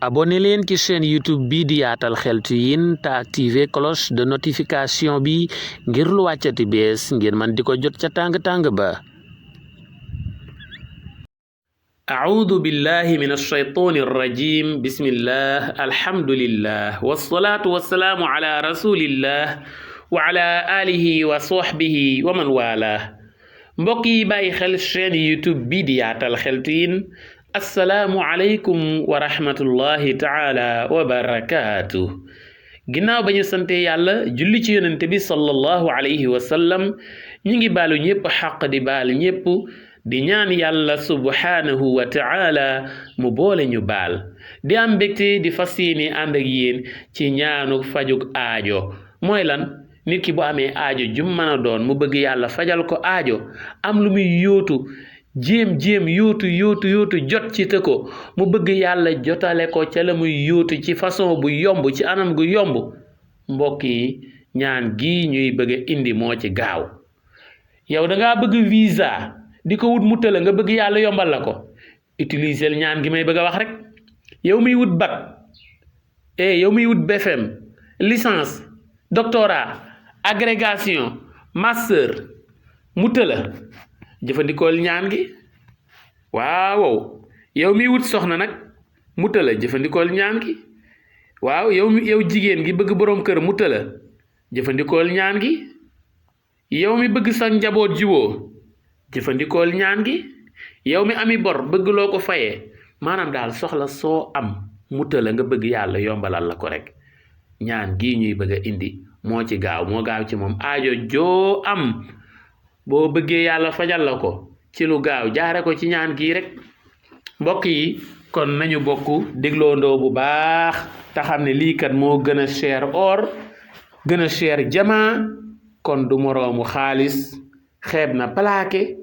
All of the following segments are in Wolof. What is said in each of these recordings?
abonné leen ci chaîne YouTube bi di Yaatal Xeltu Yin te activer cloche de notification bi ngir lu wàccati bees ngir man di ko jot ca tàng-tàng ba. أعوذ بالله من الشيطان الرجيم بسم الله الحمد لله والصلاة والسلام على رسول الله وعلى آله وصحبه ومن والاه mbokk yi bàyyi xel chaîne YouTube bi di Yaatal Xeltu Yin assalaamu aleykum wa rahmatullahi taala wa barakaatu. ginnaaw ba ñu sante yàlla julli ci yonente bi sallallahu alayhi wa sallam ñu ngi baalu ñépp xaq di baal ñépp di ñaan yàlla subhaanahu wa taala mu boole ñu baal di am mbégte di fas yéene ànd ak yéen ci ñaanu fajug aajo mooy lan nit ki bu amee aajo jum mën a doon mu bëgg yàlla fajal ko aajo am lu muy yóotu jéem yóotu jot ci te ko mu bëgg yàlla jotale ko ca la muy yóotu ci façon bu yomb ci anam gu yomb mbokk yi ñaan gi ñuy bëgg a indi moo ci gaaw yow da ngaa bëgg visa di ko wut mu tëla nga bëgg yàlla yombal la ko utiliser ñaan gi may bëgg a wax rek yow miy wut bac yow miy wut BFM licence doctorat agrégation master mu tëla jëfandikool ñaan gi waaw yow miy wut soxna nag mu tëla jëfandikool ñaan gi waaw yow jigéen gi bëgg boroom kër mu tëla jëfandikool ñaan gi yow mi bëgg sa njaboot jiwoo jëfandikool ñaan gi yow mi ami bor bëgg loo ko fayee maanaam daal soxla soo am mu tëla nga bëgg yàlla yombalal la ko rek ñaan gi ñuy bëgg a indi moo ci gaaw moo gaaw ci moom aajo joo am boo bëggee yàlla fajal la ko ci lu gaaw jaare ko ci ñaan gii rek mbokk yi kon nañu bokk dégloondoo bu baax te xam ne lii kat moo gën a cher or gën a cher jamaa kon du moroomu xaalis xeeb na plaqué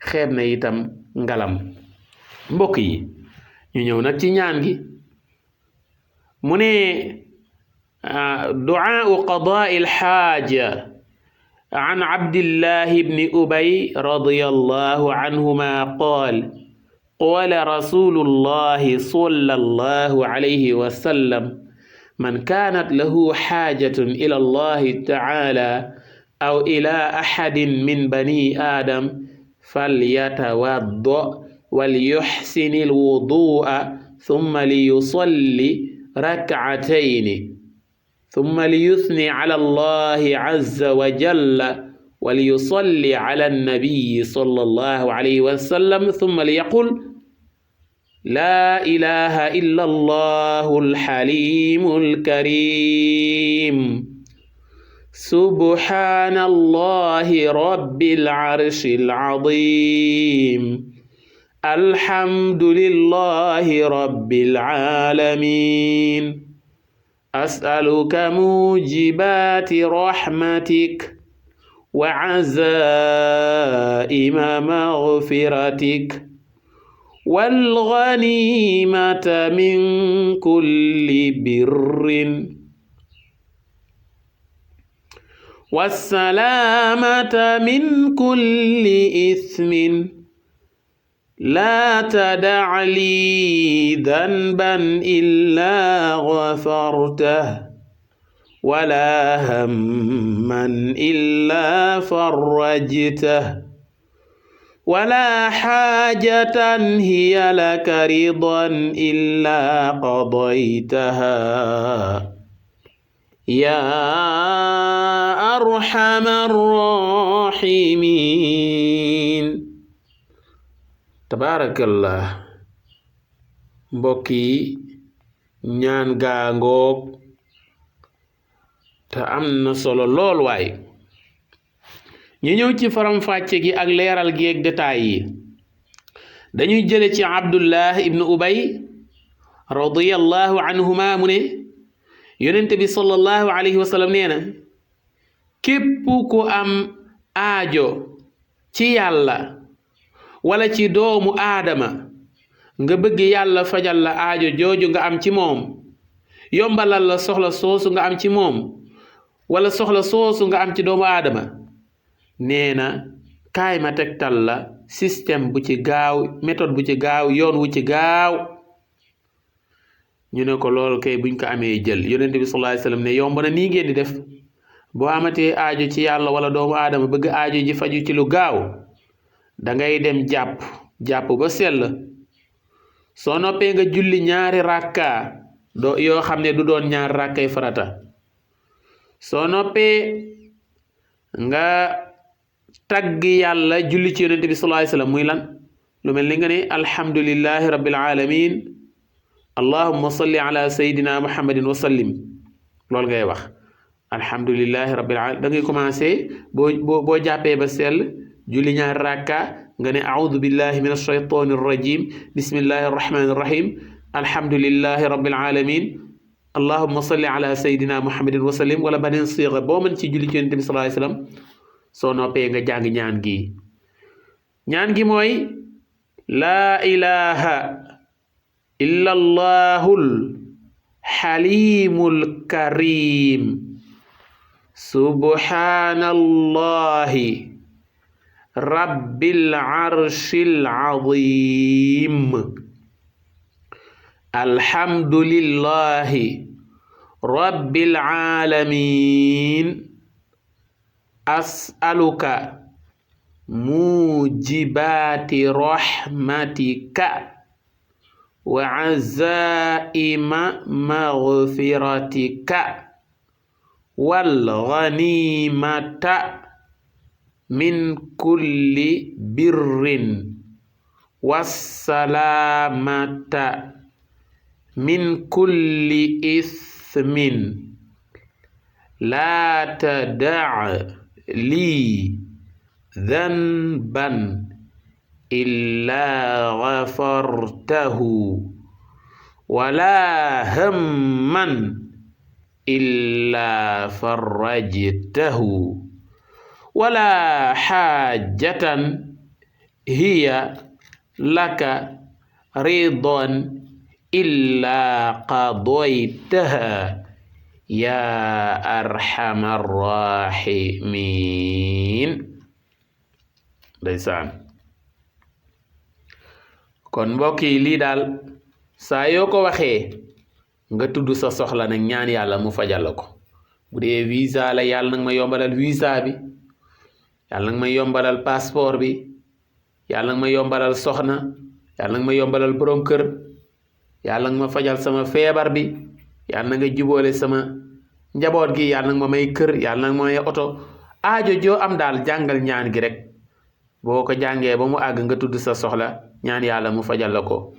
xeeb na itam ngalam mbokk yi ñu ñëw nag ci ñaan gi mu ne du'aa'u qadaa'i al-haaja عن عبد الله بن أبي رضي الله عنهما قال قال رسول الله صلى الله عليه وسلم من كانت له حاجة إلى الله تعالى أو إلى أحد من بني آدم فليتوضأ وليحسن الوضوء ثم ليصلي ركعتين ثم ليثني على الله عز وجل وليصلي على النبي صلى الله عليه وسلم ثم ليقل لا إله إلا الله الحليم الكريم سبحان الله رب العرش العظيم الحمد لله رب العالمين أسألك موجبات رحمتك وعزائم مغفرتك والغنيمة من كل بر والسلامة من كل إثم لا تدع لي ذنبا إلا غفرته ولا هما إلا فرجته ولا حاجة هي لك رضا إلا قضيتها يا أرحم الراحمين tabaarakallah mbokk yi ñaan gaa ngoog te am na solo lool waay ñu ñëw ci faram-fàcce gi ak leeral gi ak détails yi dañuy jële ci Abdullah ibnu Ubay radiyallahu anhuma mu ne yonente bi sallallahu alayhi wa sallam nee na képp ku am aajo ci yàlla wala ci doomu aadama nga bëgg yàlla fajal la aajo jooju nga am ci moom yombalal la soxla soosu nga am ci moom wala soxla soosu nga am ci doomu aadama nee na kaay ma tegtal la système bu ci gaaw méthode bu ci gaaw yoon wu ci gaaw ñu ne ko loolu kay buñ ko amee jël. Yonent bi sallallahu alayhi wasallam ne yomb na nii ngeen di def boo amatee aajo ci yàlla wala doomu aadama bëgg aajo ji faju ci lu gaaw da ngay dem jàpp ba sell soo noppee nga julli ñaari rakka yoo xam ne du doon ñaari rakkay farata soo noppee nga tagg yàlla julli ci yonent bi sallallahu alayhi wasallam muy lan lu mel ni nga ne alhamdulillahi rabbil alamin allahumma salli ala sayidina muhammadin wa sallim loolu ngay wax alhamdulillahi rabbil alamin da ngay commencé boo jàppee ba sell julli ñaari rakka nga ne a'udhu billahi minash shaytanir rajim bismillahir rahmanir rahim alhamdulillahi rabbil alamin allahumma salli ala sayidina muhammadin wa sallim wala beneen siixa boo mën ci julli ci yonent bi sallallahu alayhi wasallam soo noppee nga jàng ñaan gi mooy laa ilaha illa allahul halimul karim subhanallahi rabbil arshil azim alhamdulillahi rabbil alamin as'aluka mujibati rahmatika wa azaima maghfiratika wal ghanimata min kulli birrin wassalamata min kulli ismin la tada' li dhanban illa ghafartahu wala hamman illa farajtahu wala hajatan hiya laka ridan illa qadaytaha ya arhamar rahimin. Ndeysaan kon mbokk yi lii daal saa yoo ko waxee nga tudd sa soxla nag ñaan yàlla mu fajal la ko bu dee visa la yàlla nag ma yombalal visa bi yàlla nag ma yombalal passeport bi yàlla nag ma yombalal soxna yàlla nag ma yombalal borom kër yàlla nag ma fajal sama feebar bi yàlla na nga jubóole sama njaboot gi yàlla nag ma may kër yàlla nag ma may oto aajo joo am daal jàngal ñaan gi rek boo ko jàngee ba mu àgg nga tudd sa soxla ñaan yàlla mu fajal la ko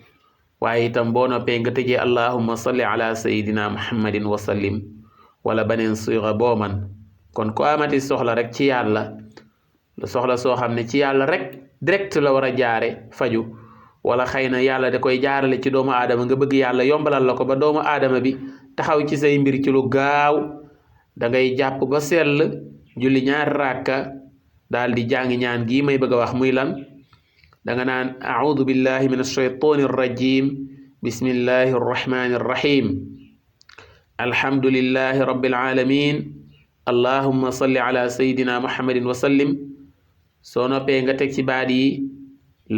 waaye itam boo noppee nga tëjee allahumma salli ala sayidina muhammadin wa sallim wala beneen siira boo man kon ko amati soxla rek ci yàlla soxla soo xam ne ci yàlla rek direct la war a jaare faju wala xëy na yàlla da koy jaarale ci doomu aadama nga bëgg yàlla yombalal la ko ba doomu aadama bi taxaw ci say mbir ci lu gaaw da ngay jàpp ba sell julli ñaari rakka daal di jàng ñaan gii may bëgg a wax muy lan da nga naan a'udhu billahi minash shaytanir rajim bismillahir rahmanir rahim alhamdulillahi rabbil alamin allahumma salli ala sayidina muhammadin wa sallim soo noppee nga teg ci baat yi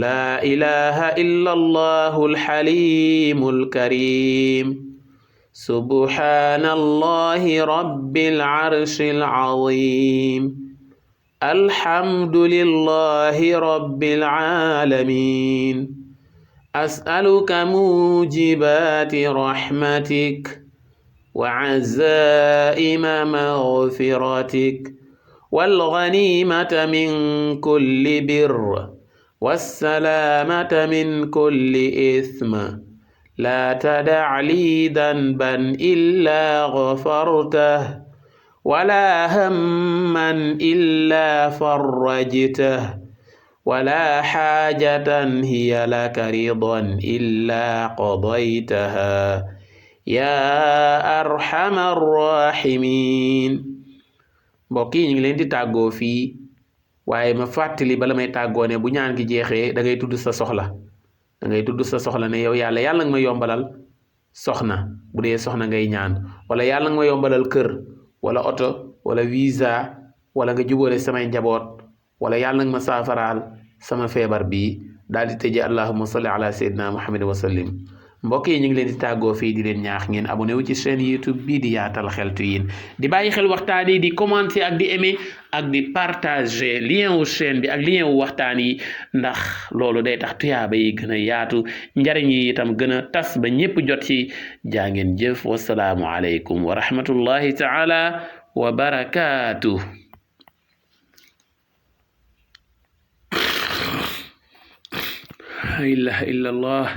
laa ilaha illa allahul halimul karim subhanallahi rabbil arshil azim alhamdulillahi rabbil alamin as'aluka mujibati rahmatik wa azaima maghfiratik wal ghanimata min kulli birr wassalamata min kulli ithma la tada' li dhanban illa ghafartahu wala hamman illa farajtahu wala hajatan hiya laka ridan illa qadaytaha ya arhamar rahimin. mbokk yi ñu ngi leen di tàggoo fii waaye ma fàttali bala may tàggoo ne bu ñaan gi jeexee da ngay tudd sa soxla da ngay tudd sa soxla ne yow yàlla yàlla nga ma yombalal soxna bu dee soxna ngay ñaan wala yàlla nga ma yombalal kër wala oto wala visa wala nga jubóole samay njaboot wala yàlla nga ma saafaraal sama feebar bii daal di tëje allahumma salli ala sayyidina muhammadin wa sallim mbokk yi ñu ngi leen di tàggoo fii di leen ñaax ngeen abonné wu ci chaîne YouTube bii di Yaatal Xeltu Yin di bàyyi xel waxtaan yi di commenter ak di aimer ak di partager lien wu chaîne bi ak lien wu waxtaan yi ndax loolu day tax tuyaaba yi gën a yaatu njariñ yi itam gën a tas ba ñépp jot ci jaa ngeen jëf wasalaamu aleykum wa rahmatullahi taala wa barakaatu. la ilaha illa allah